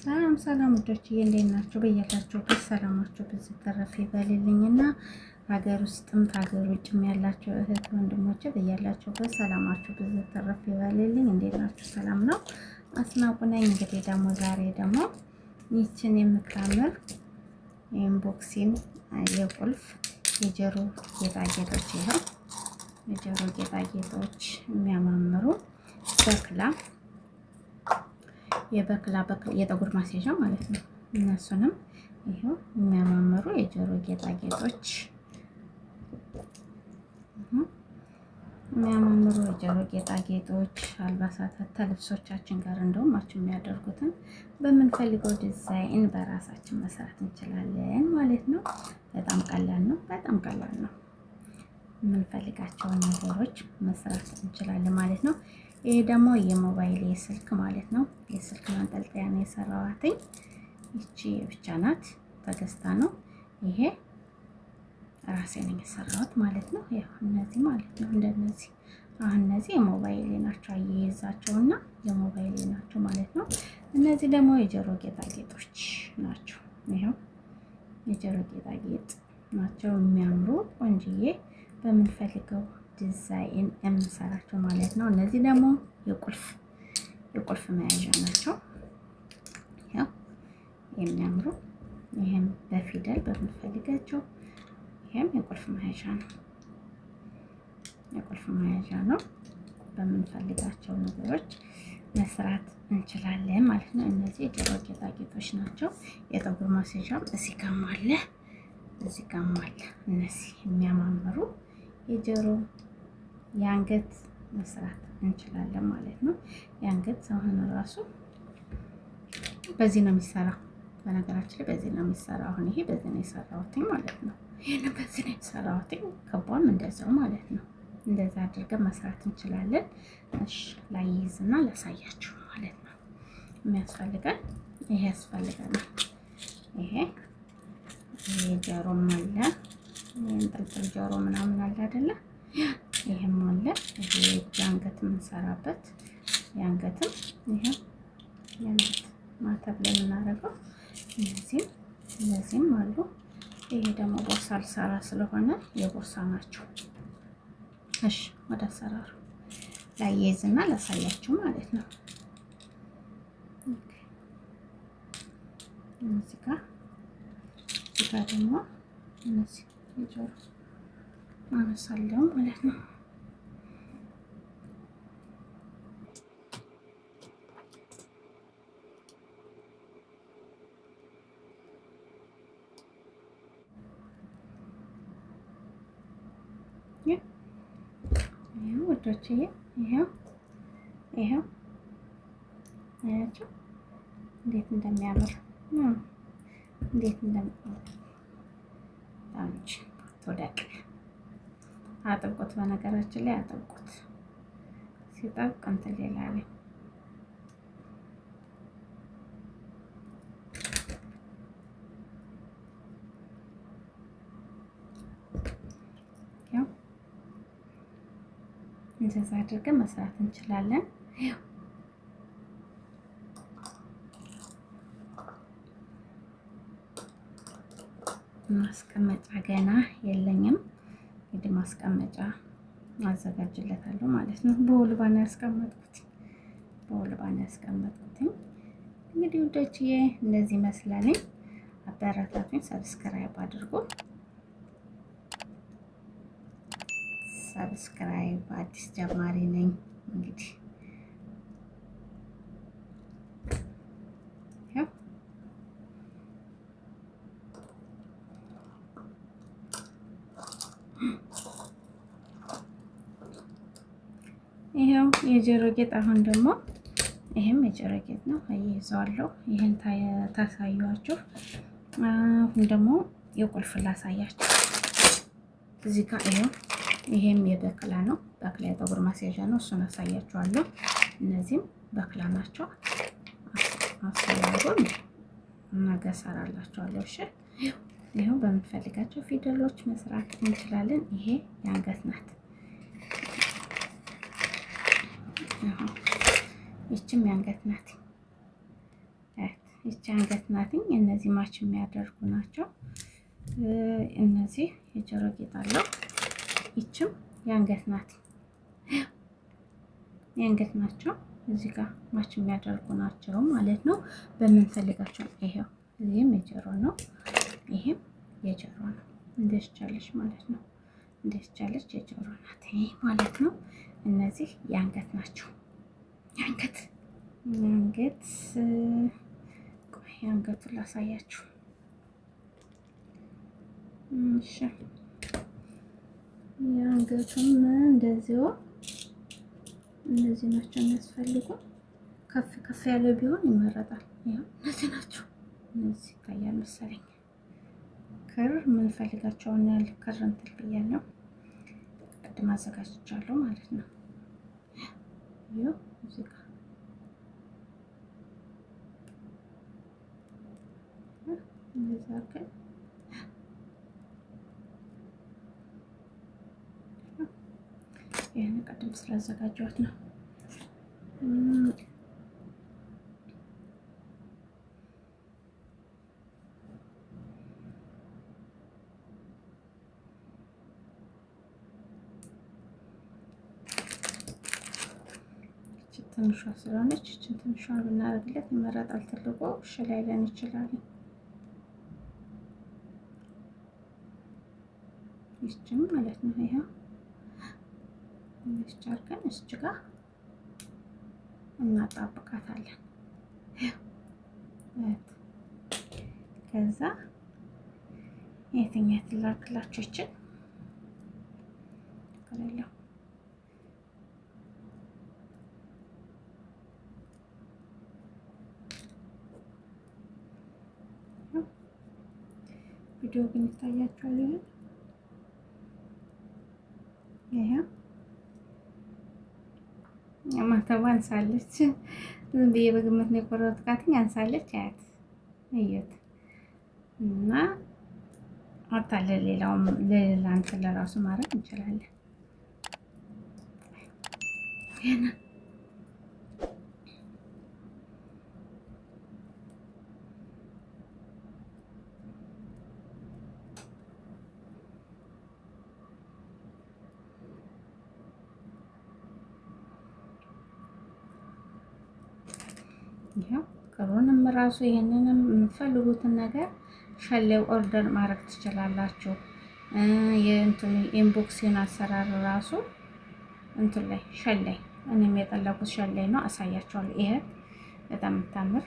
ሰላም ሰላም ውዶችዬ እንዴት ናችሁ? በያላችሁበት ሰላማችሁ ብዙ ተረፍ ይበልልኝና ሀገር ውስጥም ከሀገር ውጭም ያላችሁ እህት ወንድሞቼ በያላችሁበት ሰላማችሁ ብዙ ተረፍ ይበልልኝ። እንዴት ናችሁ? ሰላም ነው። አስናቁ ነኝ። እንግዲህ ደግሞ ዛሬ ደግሞ ይችን የምታምር ኢንቦክሲን የቁልፍ የጆሮ ጌጣጌጦች ይኸው የጆሮ ጌጣጌጦች የሚያማምሩ በክላ የበክላ የጠጉር ማስያዣ ማለት ነው። እነሱንም ይኸው የሚያማምሩ የጆሮ ጌጣጌጦች የሚያማምሩ የጆሮ ጌጣጌጦች አልባሳት ከልብሶቻችን ጋር እንደውም match የሚያደርጉትን በምንፈልገው ዲዛይን በራሳችን መስራት እንችላለን ማለት ነው። በጣም ቀላል ነው። በጣም ቀላል ነው። የምንፈልጋቸውን ነገሮች መስራት እንችላለን ማለት ነው። ይሄ ደግሞ የሞባይል የስልክ ማለት ነው። የስልክ ማንጠልጠያ ነው የሰራዋትኝ። ይቺ ብቻ ናት ተገዝታ ነው። ይሄ ራሴ ነኝ የሰራሁት ማለት ነው። ያው እነዚህ ማለት ነው እንደነዚህ አሁን እነዚህ የሞባይል ናቸው፣ አያይዛቸውና የሞባይል ናቸው ማለት ነው። እነዚህ ደግሞ የጆሮ ጌጣጌጦች ናቸው። ይኸው የጆሮ ጌጣጌጥ ናቸው የሚያምሩ ቆንጅዬ በምንፈልገው ዲዛይን የምንሰራቸው ማለት ነው። እነዚህ ደግሞ የቁልፍ የቁልፍ መያዣ ናቸው። ያው የሚያምሩ ይሄም በፊደል በምንፈልጋቸው ይሄም የቁልፍ መያዣ ነው። የቁልፍ መያዣ ነው። በምንፈልጋቸው ነገሮች መስራት እንችላለን ማለት ነው። እነዚህ የጆሮ ጌጣጌጦች ናቸው። የጠጉር ማስያዣም እዚህ ጋርም አለ፣ እዚህ ጋርም አለ። እነዚህ የሚያማምሩ የጆሮ የአንገት መስራት እንችላለን ማለት ነው። የአንገት አሁን ራሱ በዚህ ነው የሚሰራው። በነገራችን ላይ በዚህ ነው የሚሰራው። አሁን ይሄ በዚህ ነው የሰራሁት ማለት ነው። ይሄን በዚህ ነው የሰራሁት። ክቧም እንደዛው ማለት ነው። እንደዛ አድርገን መስራት እንችላለን። እሺ ላይይዝና ላሳያችሁ ማለት ነው። የሚያስፈልገን ይሄ ያስፈልገናል። ይሄ ይሄ ጆሮም አለ፣ እንጥልጥል ጆሮ ምናምን አለ አይደለ? ይሄም አለ። ይሄ የአንገት የምንሰራበት የአንገትም ይሄ የአንገት ማተብ ላይ የምናደርገው እነዚህም እነዚህም አሉ። ይሄ ደግሞ ቦርሳ ልሰራ ስለሆነ የቦርሳ ናቸው። እሺ ወደ አሰራሩ ላያይዝና ላሳያችሁ ማለት ነው። እዚህ ጋር እዚህ ጋር ደግሞ እነዚህ የጆሮ አነሳለሁ ማለት ነው። ውዶችዬ ይኸው ይኸው አያችሁ እንዴት እንደሚያምር እንዴት እንደሚያምር ትወደቅ። አጥብቁት፣ በነገራችን ላይ አጥብቁት። ሲጠብቅ እንትን ሌላ ላይ እንደዛ አድርገን መስራት እንችላለን። ማስቀመጫ ገና የለኝም። እንግዲህ ማስቀመጫ አዘጋጅለታለሁ ማለት ነው። በወልባና ያስቀመጥኩት በወልባና ያስቀመጥኩት። እንግዲህ ውዶችዬ እንደዚህ ይመስላልኝ። አበረታቱኝ፣ subscribe አድርጉ። subscribe አዲስ ጀማሪ ነኝ። እንግዲህ ይኸው የጆሮ ጌጥ አሁን ደግሞ ይሄም የጆሮ ጌጥ ነው፣ አያይዘዋለሁ። ይሄን ታሳዩአችሁ። አሁን ደግሞ የቁልፍ ላሳያችሁ። እዚህ ጋር ይኸው ይሄም የበክላ ነው። በክላ የጠጉር ማስያዣ ነው። እሱን አሳያችኋለሁ። እነዚህም በክላ ናቸው። አሰራሩን ነገ እሰራላችኋለሁ። እሺ ይኸው በምንፈልጋቸው ፊደሎች መስራት እንችላለን። ይሄ የአንገት ናት። ይችም የአንገት ናት። ይቺ አንገት ናትኝ። እነዚህ match የሚያደርጉ ናቸው። እነዚህ የጆሮ ጌጥ አለው። ይችም የአንገት ናት፣ የአንገት ናቸው። እዚህ ጋር match የሚያደርጉ ናቸው ማለት ነው። በምንፈልጋቸው ይሄው፣ ይህም የጆሮ ነው፣ ይሄም የጆሮ ነው። እንደስቻለች ማለት ነው። እንደስቻለች የጆሮ ናት ማለት ነው። እነዚህ የአንገት ናቸው። የአንገት የአንገት ቆይ የአንገቱን ላሳያችሁ። እሺ የአንገቱም እንደዚሁ እነዚህ ናቸው የሚያስፈልጉ። ከፍ ከፍ ያለ ቢሆን ይመረጣል። ይኸው እነዚህ ናቸው። እነዚህ ይታያል መሰለኝ። ክር የምንፈልጋቸውን ያህል ክር እንትን ብያለሁ፣ ቅድም አዘጋጅቻለሁ ማለት ነው። ይኸው እዚህ ጋር እንደዚህ አድርገን ይህን ቅድም ስላዘጋጀሁት ነው። ትንሿ ስለሆነች ይችን ትንሿን ብናደርግለት ይመረጣል። ትልቁ እሺ ላይለን ይችላል። ይችም ማለት ነው። ይኸው እንደዚህ አድርገን እዚህ ጋር እናጣብቃታለን። ከዛ የትኛት ላክላችሁ ይችን ከሌለው ቪዲዮ ግን ይታያችኋል። ይሄ ይሄ ማተቡ አንሳለች። ዝም ብዬ በግምት ነው የቆረጥኳትኝ። አንሳለች። አያት እዩት እና አታ ለሌላውም ለሌላ እንትን ለራሱ ማድረግ እንችላለን። ይሄን ይሄው ክሩንም ራሱ ይሄንንም የምትፈልጉትን ነገር ሸሌው order ማድረግ ትችላላችሁ። የእንትኑ ኢንቦክሲን አሰራር ራሱ እንትን ላይ ሸላይ እኔም የጠለኩት ሸላይ ነው፣ አሳያችኋለሁ። ይሄ በጣም የምታምር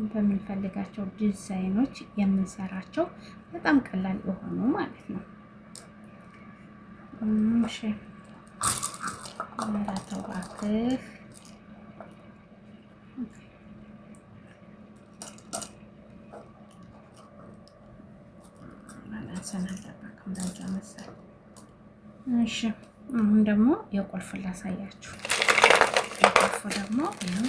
በምንፈልጋቸው ዲዛይኖች የምንሰራቸው በጣም ቀላል የሆኑ ማለት ነው። እሺ ኧረ ተው እባክህ። እሺ አሁን ደግሞ የቁልፍ ላሳያችሁ። የቁልፉ ደግሞ ይኸው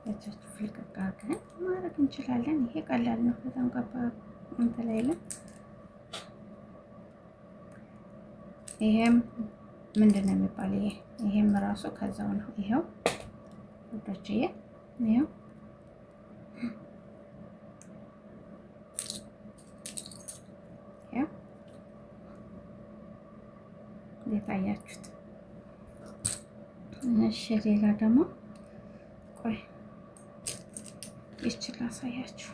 በእጃችሁ ፍልቅቅ አድርገን ማድረግ እንችላለን። ይሄ ቀላል ነው፣ በጣም ከባድ እንትን አይልም። ይሄም ምንድን ነው የሚባል ይሄ ይሄም ራሱ ከዛው ነው። ይሄው ውዶችዬ፣ ይሄው ይሄው እንዴት አያችሁት? እሺ ሌላ ደግሞ ቆይ ይችላል ላሳያችሁ።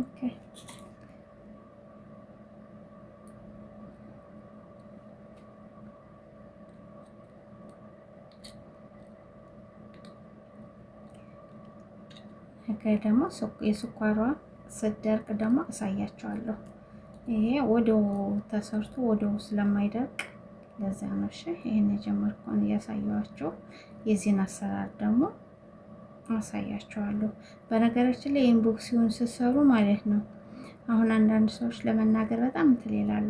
Okay. ነገ ደግሞ የስኳሯ ስትደርቅ ደግሞ አሳያችኋለሁ። ይሄ ወዲያው ተሰርቶ ወዲያው ስለማይደርቅ ለዛ ነው። እሺ ይሄን የጀመርኩን እያሳየኋችሁ የዚህን አሰራር ደግሞ አሳያችኋለሁ። በነገራችን ላይ ኢንቦክሲውን ስትሰሩ ማለት ነው። አሁን አንዳንድ ሰዎች ለመናገር በጣም እንትን ይላሉ።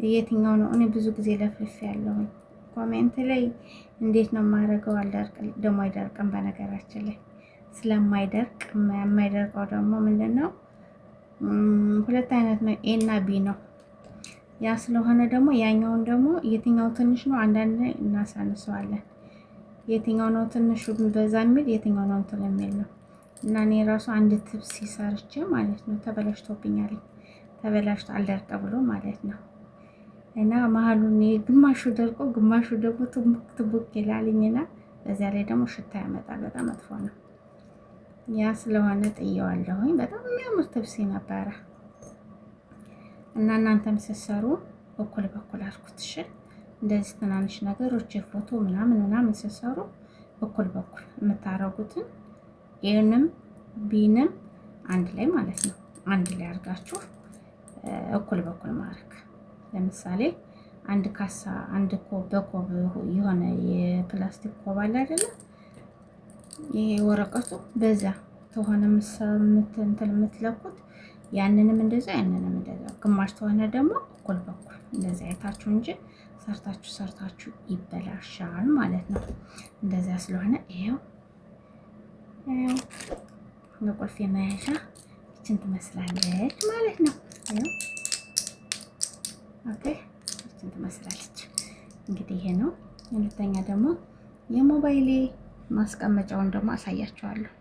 የትኛው ነው? እኔ ብዙ ጊዜ ለፍልፍ ያለሁኝ comment ላይ እንዴት ነው የማደርገው? አልደርቅ ደግሞ አይደርቅም። በነገራችን ላይ ስለማይደርቅ የማይደርቀው ደግሞ ምንድን ነው? ሁለት አይነት ነው፣ A እና B ነው። ያ ስለሆነ ደግሞ ያኛውን ደግሞ የትኛው ትንሽ ነው አንዳንድ ላይ እናሳንሰዋለን። የትኛው ነው ትንሹ በዛ የሚል የትኛው ነው እንትን የሚል ነው። እና እኔ ራሱ አንድ ትብስ ሰርቼ ማለት ነው ተበላሽቶብኛል። ተበላሽቶ አልደርቀ ብሎ ማለት ነው። እና መሀሉን ግማሹ ደርቆ ግማሹ ደግሞ ትቡክ ትቡክ ይላልኝና በዚያ ላይ ደግሞ ሽታ ያመጣል። በጣም መጥፎ ነው። ያ ስለሆነ ጥየዋለሁኝ። በጣም የሚያምር ትብሲ ነበረ። እና እናንተም ስትሰሩ እኩል በኩል አድርጉት። እሺ እንደዚህ ትናንሽ ነገሮች የፎቶ ምናምን ምናምን ስትሰሩ እኩል በኩል የምታረጉትን A ንም B ንም አንድ ላይ ማለት ነው። አንድ ላይ አድርጋችሁ እኩል በኩል ማድረግ። ለምሳሌ አንድ ካሳ አንድ ኮብ በኮብ የሆነ የፕላስቲክ ኮብ አለ አይደለ? ይሄ ወረቀቱ በዛ ተሆነ እንትን የምትለኩት ያንንም እንደዛ ያንንም እንደዛ፣ ግማሽ ተሆነ ደግሞ እኩል በኩል እንደዛ አይታችሁ እንጂ ሰርታችሁ ሰርታችሁ ይበላሻል ማለት ነው። እንደዚያ ስለሆነ ይሄው የቁልፍ መያዣ ይችን ትመስላለች ማለት ነው። Okay ይችን ትመስላለች። እንግዲህ ይሄ ነው። ሁለተኛ ደግሞ የሞባይሌ ማስቀመጫውን ደግሞ አሳያችኋለሁ።